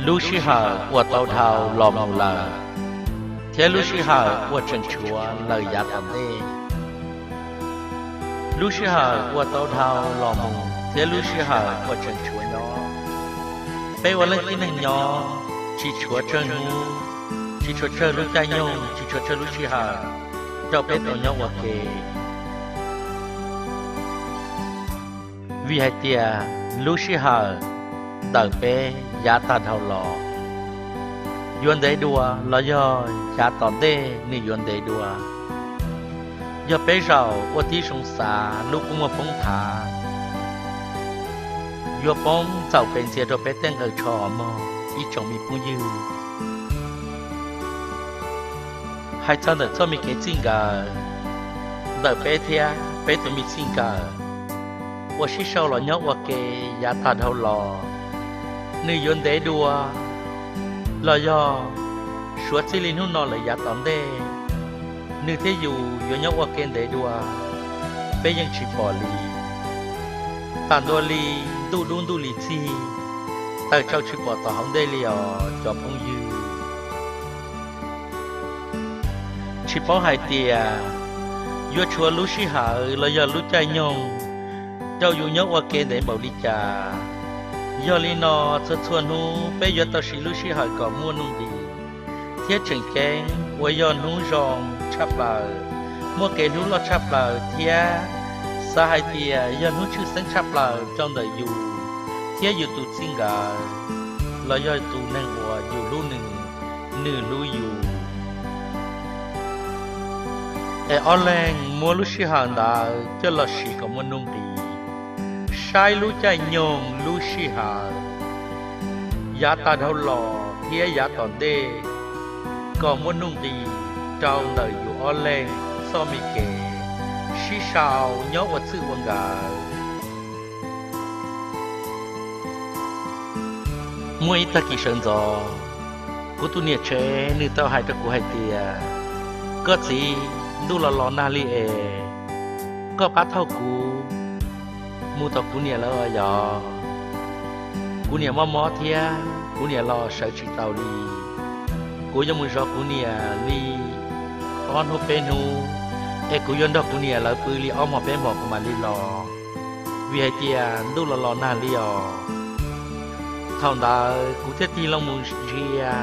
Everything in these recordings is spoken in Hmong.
Lub sij hawm uas tau dhau los mus lawm, thiab lub sij hawm uas tseem tshuav lawm yav tom ntej. Lub sij hawm uas tau dhau los mus thiab lub sij hawm uas tseem tshuav nyob. Peb ua leej tib neeg nyob, tsis tshuav tsawg hnub, tsis tshuav tsawg lub caij nyoog, tsis tshuav tsawg lub sij hawm rau peb tau nyob ua ke. Vim hais tias lub sij hawm ntawm peb yav tag dhau los yuav ntev dua los yog yav tom ntej nws yuav ntev dua. Yog peb zaum ua tib zoo xav, lub kua muag poob thav yuav poob txaus pes ntxias rau peb tej nqaws tsho mog ib tsoom me phooj ywg. Hais txog ntawm txoj me kev txij nkawm ntawm peb thiab peb tus me txij nkawm uas sib sau los nyob ua ke yav tag dhau los, nws yuav ntev dua los yog suav txij li hnub no lawm yav tom ntej nws thiab yus yuav nyob ua ke ntev dua, peb yeej tsis pom li. Tam ntua li ntuj dub ntuj li txig, tawm tsau tsis pom tom hauv ntej li os cov phooj ywg. Tsis paub hais tias yuav tshuav lub sij hawm los yog lub caij nyoog rau yus nyob ua ke ntev npaum li cas. Yog li no, txhua txhua hnub peb yuav tau siv lub sij hawm kom muaj nuj nqis thiab tseem ceeb uas yog hnub zoo tshaj plaws, muaj kev hlub loj tshaj plaws thiab xav hais tias yog hnub tshwj xeeb tshaj plaws rau ntawm yus thiab yus tus txij nkawm los yog tus neeg uas yus hlub nws, nws hlub yus. Es ob leeg muab lub sij hawm ntawd coj los siv kom muaj nuj nqis, saib lub caij nyoog lub sij hawm yav tag dhau los thiab yav tom ntej kom muaj nuj nqis rau ntawm yus ob leeg txoj me kev sib sau nyob ua txij ua nkawm. Muaj ib tag kis sawv ntxov, kuv tus niam tsev nws tau hais rau kuv hais tias, koj txiv, ntuj los los nag li es, koj pab thauj kuv mus tom kuv niam lawv os yog. Kuv niam mob mob thiab kuv niam los sawv tsis tau li. Kuv yuav mus zov kuv niam li ob hnub peb hnub, es kuv yuav nrog kuv niam lawv pw li ob hmos peb hmos kuv mam li los, vim hais tias ntuj los los nag li os. Thaum ntawd kuv thiaj tig loo mus ntsia,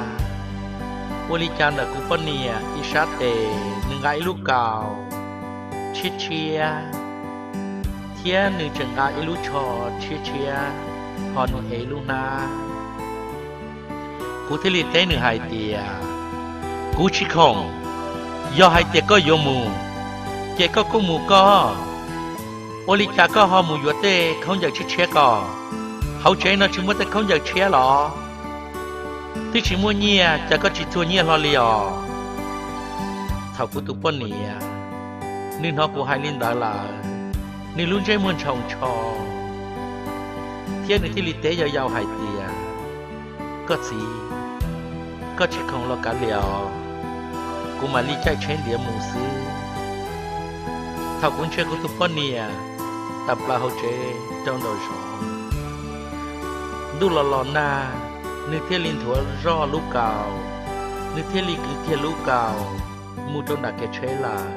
ua li cas ntawm kuv poj niam ib sab tes nws nqa ib lub kaus tshiab tshiab, thiab nws tseem nqa ib lub tsho tshiab tshiab, ho nws ev lub hnab. Kuv thiaj li teb nws hais tias, kuv tsis khoom, yog hais tias koj yuav mus, ces koj kuj mus koj. Ua li cas koj ho mus yuav tej khaub ncaws tshiab tshiab ko? Hauv tsev no tsis muaj tej khaub ncaws tshiab los? Twb tsis muaj nyiaj, cas koj tsis txuag nyiaj hlo li os? Thaum kuv tus poj niam nws hnov kuv hais li ntawd lawm, nws lub ntsej muag ntshaus ntsho, thiab nws thiaj li teb yau yau hais tias, koj txiv, koj tsis khoom los kav liam os, kuv mam li caij tsheb ntiav mus xwb. Thaum kuv ntsia kuv tus poj niam tawm plaws hauv tsev rau nraum zoov, ntuj los los nag, nws thiaj li nthuav zoj lub kaus, nws thiaj li kwv kiag lub kaus mus rau nram kev tsheb lawm.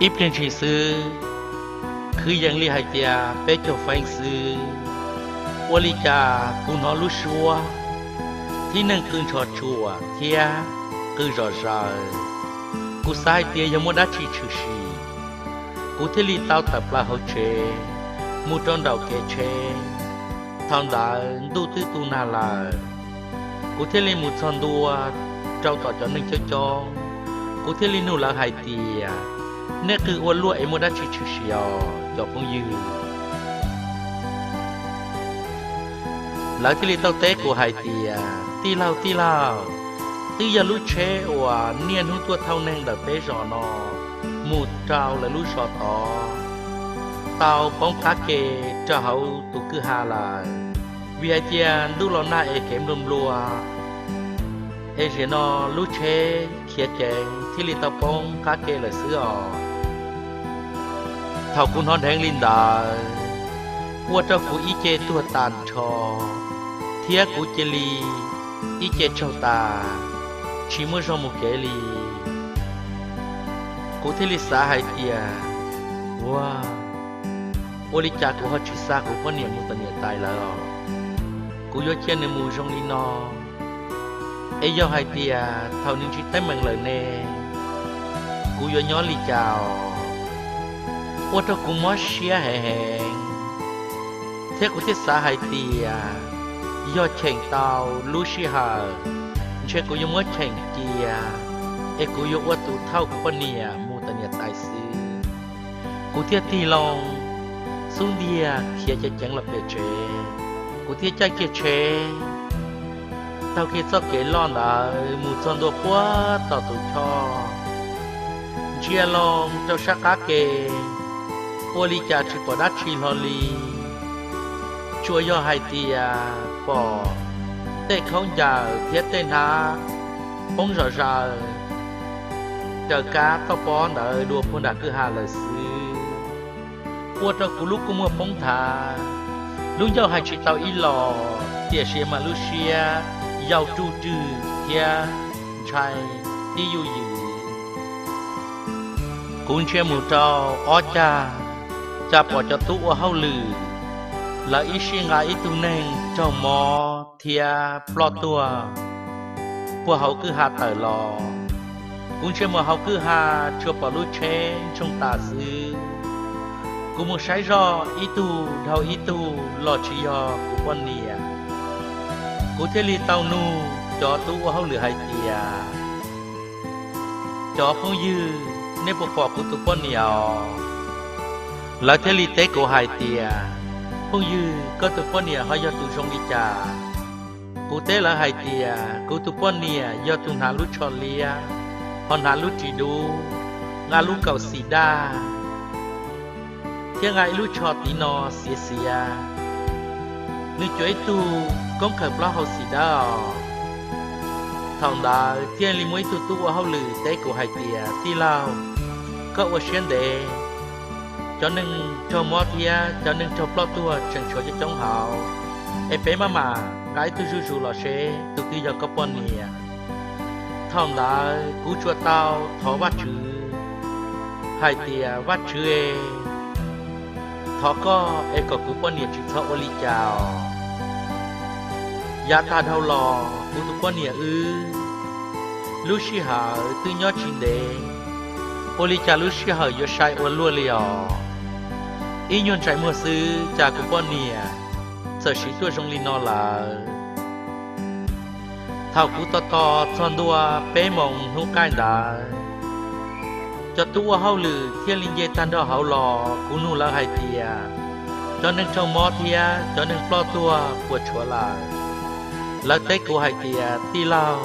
Ib pliag ntshis xwb, kwv yees li hais tias peb caug feeb xwb, ua li cas kuv hnov lub suab tib neeg qw ntshos tsuam thiab qw zom zaws. Kuv xav hais tias yog muaj dab tsi tshwm sim, kuv thiaj li tau tawm plaws hauv tsev mus rau nraum kev tsheb. Thaum ntawd ntuj twb tu nag lawm, kuv thiaj li mus txog ntua rau tom cov neeg coob coob, kuv thiaj li nug lawv hais tias, nej qw ua luaj es muaj dab tsi tshwm sim os cov phooj ywg? Lawv thiaj li tau teb kuv hais tias, tij laug, tij laug, twb yog lub tsheb uas niaj hnub tuaj thauj neeg ntawm peb zos no mus rau lawv lub zos tod tau poob qab ke rau hauv tus kwj ha lawm, vim hais tias ntuj los nag es kev nplua nplua, es zaum no lub tsheb khiav ceev thiaj li tau poob qab ke lawm xwb os. Thaum kuv hnov dheev li ntawd, ua rau kuv ib ce tuag tas nrho, thiab kuv cia li ib ce tsaug tas, tsis muaj zog mus kev li. Kuv thiaj li xav hais tias, ua, ua li cas kuv ho tsis xa kuv poj niam mus tom niam tais lawv os? Kuv yuav cia nws mus zoo li no, es yog hais tias thaum nws tsis teeb meem lawm ne, kuv yuav nyob li cas os? Ua rau kuv mob siab heev heev, thiab kuv thiaj xav hais tias, yog cheem tau lub sij hawm, ntshe kuv yuav muab cheem cia, es kuv yuav ua tus thauj kuv poj niam mus tom niam tais xwb. Kuv thiaj tig loo xub ntiag khiav ceev ceev los pem tsev. Kuv thiaj caij kiag tsheb taug kiag txoj kev loj ntawd mus txog ntua puag tom tus choj, ntsia loo rau sab qab ke, ua li cas tsis pom dab tsi hlo li, tsuas yog hais tias pom tej khaub ncaws thiab tej hnab poob zom zaws raws kab toj pob ntawd dua puag nram kwj ha lawm xwb. Ua rau kuv lub kua muag poob nthav, lub ncauj hais tsis tau ib los, tiam sis mas lub siab yau ruj rwg thiab ntshai tib yuj yws. Kuv ntsia mus rau ob cag, cas pom cov tub ua hauj lwm, lawv ib sij nqa ib tug neeg raug mob thiab ploj tuag puag hauv kwj ha tawm los. Kuv ntsia mus hauv kwj ha, tsuas pom lub tsheb ntsoog tas xwb. Kuv mus saib zoj, ib tug dhau ib tug los tsis yog kuv poj niam. Kuv thiaj li tau nug cov tub ua hauj lwm hais tias, cov phooj ywg, nej puas pom kuv tus poj niam os? Lawv thiaj li teb kuv hais tias, phooj ywg, koj tus poj niam ho yog tus zoo li cas? Kuv teb lawv hais tias kuv tus poj niam yog tus hnav lub tsho liab, ho hnav lub ris dub, nqa lub kaus xim daj, thiab nqa ib lub tsho tiv no xiav xiav. Nws cuab ib tug koob khaws plaub hau xim dawb os. Thaum ntawd thiaj li muaj ib tug tub ua hauj lwm teb kuv hais tias, tij laug, koj ua siab ntev, cov neeg raug mob thiab cov neeg raug ploj tuag tseem tshuav coob coob hauv, es peb maj mam nqa ib tug zuj zus los seb tus twg yog koj poj niam. Thaum ntawd kuv tsuas tau thov Vajtswv hais tias, Vajtswv, thov koj es kom kuv poj niam tsis txhob ua li cas os. Yav tag dhau los kuv tus poj niam wb lub sij hawm twb nyob tsis ntev, ua li cas lub sij hawm yuav sai ua luaj li os. Ib nyuag ntsais muag xwb cas kuv poj niam txawm siv tuaj zoo li no lawm. Thaum kuv tos tos txog ntua peb moos hnub qaij ntawd, cov tub ua hauj lwm thiaj li nce tag nrho hauv los. Kuv nug lawv hais tias, cov neeg raug mob thiab cov neeg ploj tuag puas tshuav lawm? Lawv teb kuv hais tias, tij laug,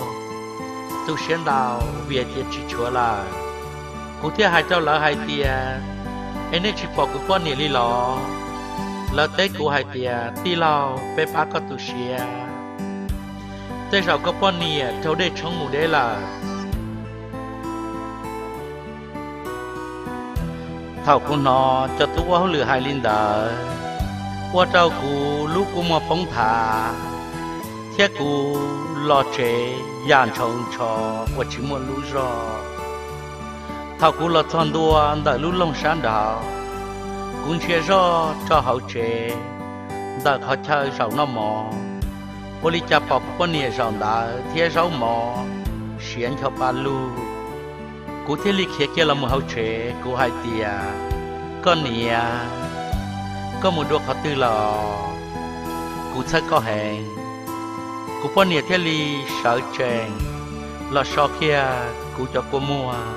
tu siab ntau, vim hais tias tsis tshuav lawm. Kuv thiaj hais rau lawv hais tias, es nej tsis pom kuv poj niam li los? Lawv teb kuv hais tias, tij laug, peb pab koj tu siab, tej zaum koj poj niam raug dej tshoob mus deb lawm. Thaum kuv hnov cov tub ua hauj lwm hais li ntawd, ua rau kuv lub kua muag poob nthav, thiab kuv los tsev yam ntshaus ntsho uas tsis muaj lub zog. Thaum kuv los txog ntua ntawm lub loog sab nraud, kuv ntsia zoj rau hauv tsev ntawm qhov chaw zaum noj mov, ua li cas pom kuv poj niam zaum ntawd thiab zaub mov siav ncho pa lug. Kuv thiaj li khiav kiag los mus hauv tsev, kuv hais tias, koj niam, koj mus dua qhov twg lawm? Kuv txhawj koj heev. Kuv poj niam thiaj li sawv tsees los so kiag kuv cov kua muag.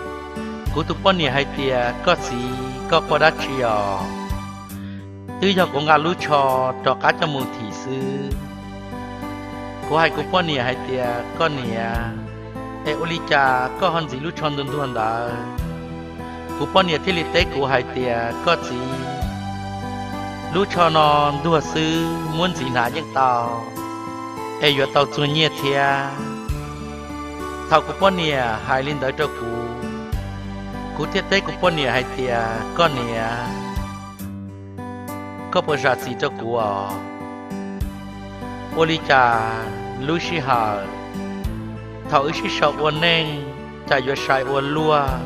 Kuv tus poj niam hais tias, koj txiv, koj quaj dab tsi os? Twb yog kuv nqa lub tsho rov qab coj mus thim xwb. Kuv hais kuv poj niam hais tias, koj niam, es ua li cas koj ho ntxiv lub tsho ntuag ntuag ntawd? Kuv poj niam thiaj li teb kuv hais tias, koj txiv, lub tsho no ntuag xwb, muab ntxiv hnav yeej tau, es yuav tau txuag nyiaj thiab. Thaum kuv poj niam hais li ntawd rau kuv, kuv thiaj teb kuv poj niam hais tias, koj niam, Koj puas zam txim rau kuv os? Ua li cas lub sij hawm thaum wb sib sau ua neej cas yuav sai ua luaj?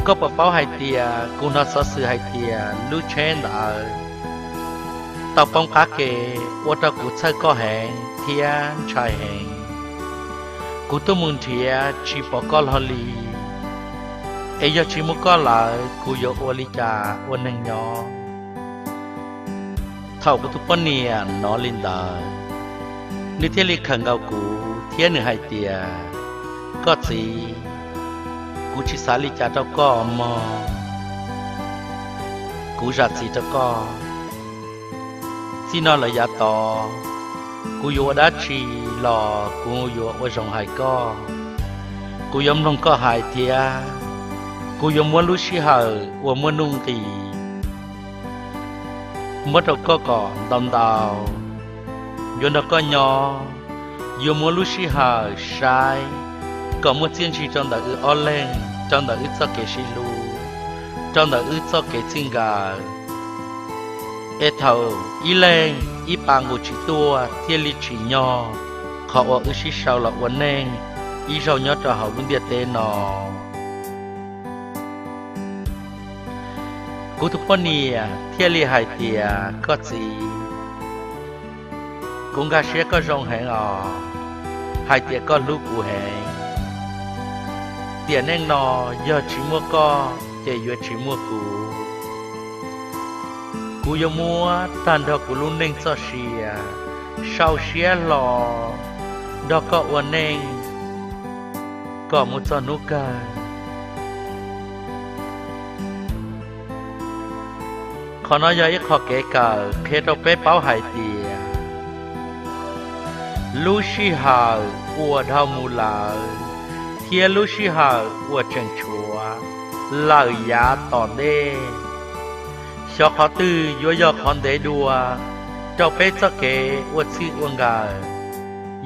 Koj puas paub hais tias kuv hnov xov xwm hais tias lub tsheb ntawd tau poob qab ke ua rau kuv txhawj koj heev thiab ntshai heev. Kuv tuaj mus nrhiav tsis pom koj hlo li, es yog tsis muaj koj lawm kuv yuav ua li cas ua neeg nyob? Thaum kuv tus poj niam hnov li ntawd, nws thiaj li khawm nkaus kuv thiab nws hais tias, koj txiv, kuv tsis xav li cas rau koj mog. Kuv zam txim rau koj. Txij no lawm yav tod, kuv yuav ua dab tsi los kuv yuav ua zoo hais koj. Kuv yuav mloog koj hais thiab kuv yuav muab lub sij hawm uas muaj nuj nqis muab rau koj kom ntau ntau. Yuav nrog koj nyob, yuav muab lub sij hawm saib kom muaj txiaj ntsig rau ntawm wb ob leeg, rau ntawm wb txoj kev sib hlub, rau ntawm wb txoj kev txij nkawm. Es thaum ib leeg ib pas nqus tsis tuaj thiaj li tsim nyog qhov uas wb sib sau los ua neej ib zaug nyob rau hauv lub ntiaj teb no. Kuv tus poj niam thiaj li hais tias, koj txiv, kuv nkag siab koj zoo heev os, hais tias koj hlub kuv heev. Tiam neej no yog tsis muaj koj ces yuav tsis muaj kuv. Kuv yuav muab tag nrho kuv lub neej txoj sia sau siab hlo nrog koj ua neej kom mus txog hnub kawg. Qhov no yog ib qho kev kawm qhia rau peb paub hais tias lub sij hawm uas dhau mus lawm thiab lub sij hawm uas tseem tshuav lawm yav tom ntej, xyov qhov twg yuav yog qhov ntev dua rau peb txoj kev ua txij ua nkawm.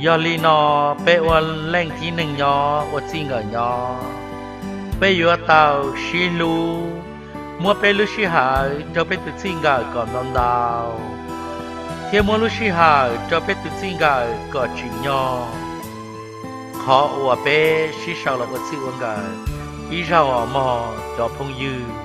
Yog li no, peb ua leej tib neeg nyob ua txij nkawm nyob, peb yuav tau sib hlub, muab peb lub sij hawm rau peb tus txij nkawm kom ntau ntau, thiab muab lub sij hawm rau peb tus txij nkawm kom tsim nyog qhov uas peb sib sau los ua txij ua nkawm ib zaug os mog cov phooj ywg.